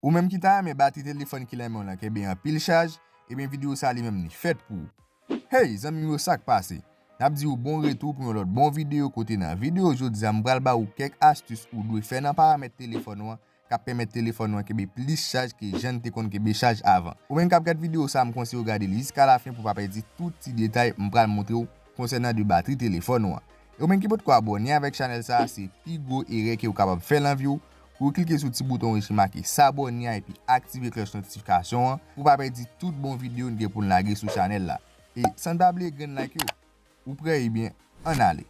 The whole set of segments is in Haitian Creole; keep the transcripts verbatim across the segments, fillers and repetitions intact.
Ou menm ki ta renmen batri telefòn ki nan men w lan kenbe anpil chaj, ebyen videyo sa li menm li fèt pou ou. Hey zanmi m yo, sa k pase? N ap di w bon retou pou yon lòt bon videyo kote nan videyo jodi a m pral ba ou kèk astis ou dwe fè nan paramèt telefòn ou an k ap pèmèt telefòn ou an kenbe plis chaj ke jan n te konn kenbe chaj avan. Ou menm k ap gad videyo sa a, m konseye w gade li jiska lafen pou w pa pèdi tout ti detay m pral montre w konsènan de batri telefòn ou an. E ou menm ki potko abòne avèk chanèl sa a, se pi gwo erè ke w kapab fè nan vi w, pou w klike sou ti bouton wouj ki make sabòne a epi aktive klòch notifikasyon an pou w pa pèdi tout bon videyo n gen pou n lage sou chanèl la. E san n pa bliye grenn like yo. Ou prè? Ebyen, ann ale.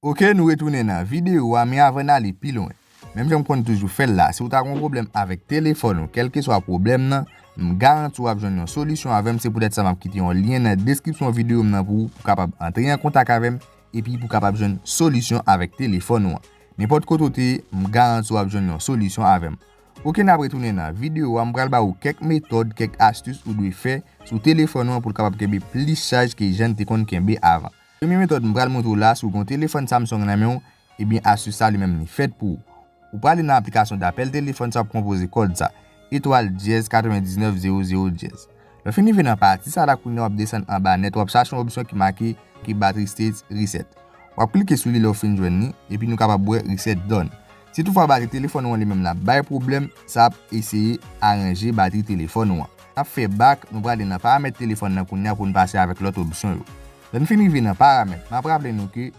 Oke, nou retounen nan videyo a, men avan n ale pi lwen, menm jan m konn toujou fè l la, si w ta gen yon pwoblèm avèk telefòn ou, kèlkeswa pwoblèm nan, m garanti w ap jwenn yon solisyon avè m. Se poutèt sa m ap kite yon lyen nan deskripsyon videyo m nan pou ou, pou w kapab antre an kontak avè m, epi pou w kapab jwenn solisyon avèk telefòn ou an. Nenpòt kote w te ye, m garanti w ap jwenn yon solisyon avè m. Oke, n ap retounen nan videyo a, m pral ba ou kèk metòd, kèk astis ou dwe fè sou telefòn ou an pou l kapab kenbe plis chaj ke jan l te konn kenbe avan. Premye metòd m pral montre w la, si w gen yon telefòn Samsung nan men w, ebyen astis sa li menm li fèt pou ou. Ou prale nan aplikasyon dapèl telefòn sa, w ap konpoze kòd sa, etwal dyèz katrevendiznèf zewo zewo dyèz. Lè w fin rive nan pati sa la kounye a, w ap desann anba nèt, w ap chache yon opsyon ki make ki battery state reset. W ap klike sou li lè w fin jwenn li, epi nou kapab wè reset done. Si toutfwa batri telefòn ou an li menm l ap bay pwoblèm, sa ap eseye aranje batri telefòn ou an. N ap fè back, nou prale nan paramèt telefòn nan kounye a pou n pase avèk lòt opsyon yo. Lè n fin rive nan paramèt, m ap raple nou ke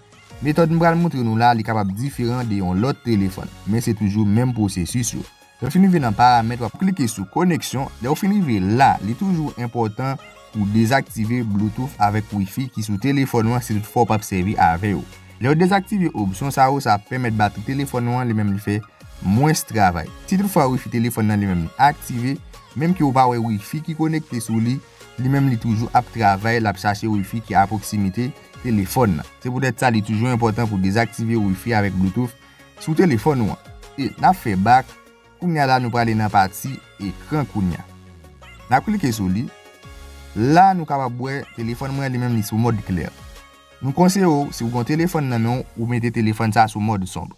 metòd m pral montre nou la, li kapab diferan de yon lòt telefòn, men se toujou menm pwosesis yo. Lè w fin rive nan paramèt, w ap klike sou koneksyon. Lè w fin rive la, li toujou enpòtan pou w dezaktive Bluetooth avèk Wi-Fi ki sou telefòn ou an si toutfwa w p ap sèvi avè yo. Lè w dezaktive opsyon sa yo, sa ap pèmèt batri telefòn ou an li menm li fè mwens travay. Si toutfwa Wi-Fi telefòn nan li menm li aktive, menm ke w pa wè Wi-Fi ki konekte sou li, li menm li toujou ap travay, l ap chache Wi-Fi ki a pwoksimite telefòn nan. Se poutèt sa li toujou enpòtan pou w dezaktive Wi-Fi avèk Bluetooth sou telefòn ou an. E n ap fè back. Kounye a la, nou prale nan pati ekran kounye a. N ap klike sou li. La, nou kapab wè telefòn mwen li menm li sou mòd klè. Nou konseye w, si w gen yon telefòn nan men w, ou mete telefòn sa sou mòd sonb.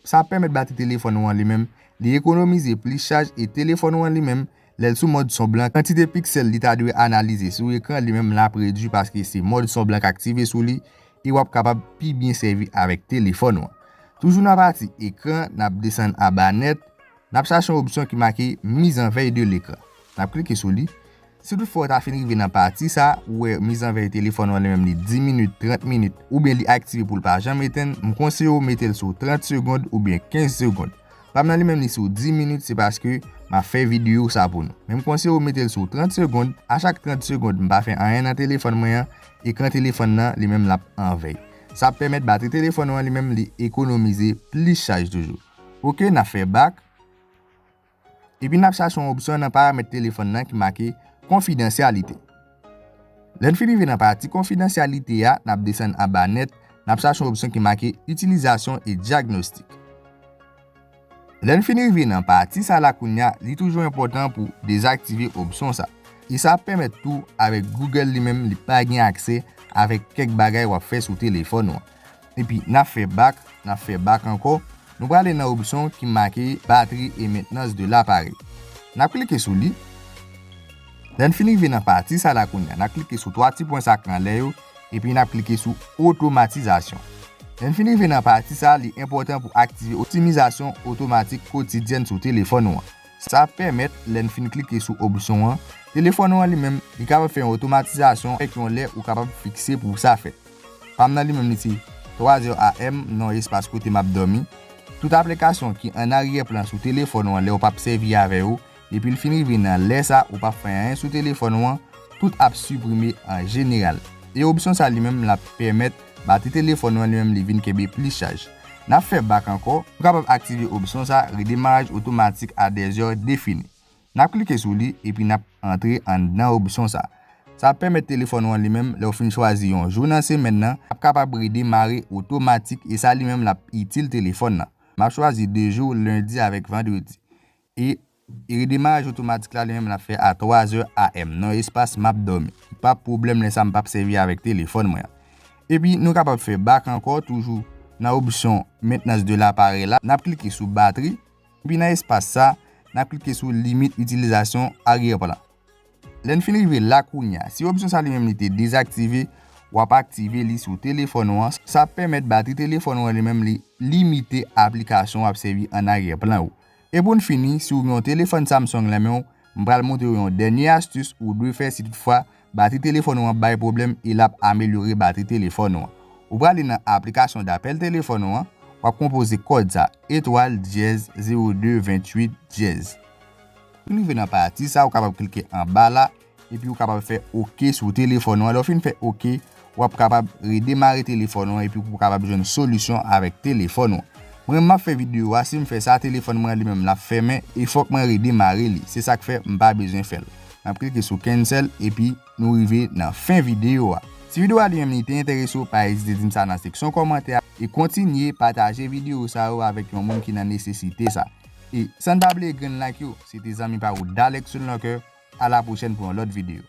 Sa ap pèmèt batri telefòn ou an li menm, li ekonomize plis chaj e telefòn ou an li menm, lè l sou mòd sonb lan, kantite piksèl li ta dwe analize sou ekran li menm l ap redui paske se mòd sonb lan k aktive sou li e w ap kapab pi byen sèvi avèk telefòn ou an. Toujou nan pati ekran, n ap desann anba nèt, n ap chache yon opsyon ki make mise en veille de l'écran. N ap klike sou li. Si toutfwa w ta fin rive nan pati sa, ou wè mise en veille telefòn ou an li menm li dis minit, trant minit, oubyen li aktive pou l pa janm etenn, m konseye w mete l sou trant segonn oubyen kenz segonn. Pa m nan li menm li sou dis minit, se paske m ap fè videyo sa pou nou. Men m konseye w mete l sou trant segonn. A chak trant segonn, m pa fè anyen nan telefòn mwen an, ekran telefòn nan li menm l ap an vèy. Sa ap pèmèt batri telefòn ou an li menm li ekonomize plis chaj toujou. Oke, n ap fè back. Epi n ap chache yon opsyon nan paramèt telefòn nan ki make konfidansyalite. Lè n fin rive nan pati konfidansyalite a, n ap desann anba nèt, n ap chache yon opsyon ki make itilizasyon e dyagnostik. Lè n fin rive nan pati sa la kounye a, li toujou enpòtan pou w dezaktive opsyon sa. E sa ap pèmèt tou avèk Google li menm li pa gen aksè avèk kèk bagay w ap fè sou telefòn ou an. Epi n ap fè back, n ap fè back ankò. Nou prale nan opsyon ki make batterie et maintenance de l'appareil. N ap klike sou li. Lè n fin rive nan pati sa la kounye a, n ap klike sou twa ti pwen sa k anlè yo, epi n ap klike sou otomatizasyon. Lè n fin rive nan pati sa, li enpòtan pou aktive optimizasyon otomatik kotidyèn sou telefòn ou an. Sa ap pèmèt, lè n fin klike sou opsyon an, telefòn ou an li menm, li kapab fè yon otomatizasyon avèk yon lè ou kapab fikse pou sa fèt. Pa m nan li menm li se twa zè A M, nan espas kote m ap dòmi. Tout aplikasyon ki an aryè plan sou telefòn ou an lè w p ap sèvi avè yo, depi l fin rive nan lè sa ou p ap fè anyen sou telefòn ou an, tout ap siprime an jeneral. E opsyon sa li menm l ap pèmèt batri telefòn ou an li menm li vin kenbe plis chaj. N ap fè back ankò, ou kapab aktive opsyon sa, redemaraj otomatik a dèzè defini. N ap klike sou li epi n ap antre anndan opsyon sa. Sa ap pèmèt telefòn ou an li menm, lè w fin chwazi yon jou nan semèn nan, ap kapab redemare otomatik e sa li menm l ap itil telefòn nan. M ap chwazi de jou, lendi avèk vandredi. E, e redemaraj otomatik la li menm l ap fè a twa zè A M, nan espas m ap dòmi. Pa pwoblèm lè sa m p ap sèvi avèk telefòn mwen an. Epi nou kapab fè back ankò, toujou nan opsyon mentnans de laparèy la, n ap klike sou batri, epi nan espas sa, n ap klike sou limit itilizasyon aryè plan. Lè n fin rive la kounye a, si opsyon sa li menm li te dezaktive, w ap aktive li sou telefòn ou an. Sa ap pèmèt batri telefòn ou an li menm li limite aplikasyon w ap sèvi an aryè plan ou. E pou n fini, si w gen yon telefòn Samsung nan men w, m pral montre w yon dènye astis ou dwe fè si toutfwa batri telefòn ou an bay pwoblèm e l ap amelyore batri telefòn ou an. Ou prale nan aplikasyon dapèl telefòn ou an, w ap konpoze kòd sa, etwal dyèz zewo de venntuit dyèz. Pou rive nan pati sa, ou kapab klike anba la, epi ou kapab fè oke sou telefòn ou an. Lè w fin fè oke, w ap kapab redemare telefòn ou an, epi ou kapab jwenn solisyon avèk telefòn ou an. Mwen, m ap fè videyo a, si m fè sa, telefòn mwen li menm l ap fèmen, e fòk mwen redemare li. Se sa k fè m pa bezwen fè l. M ap klike sou cancel, epi nou rive nan fen videyo a. Si videyo a li menm li te enterese w, pa ezite di m sa nan seksyon kòmantè a, e kontinye pataje videyo sa yo avèk yon moun ki nan nesesite sa. E san n pa bliye grenn like yo, se te zanmi pa w Dalex Soulnanker, a la pwochèn pou yon lòt videyo.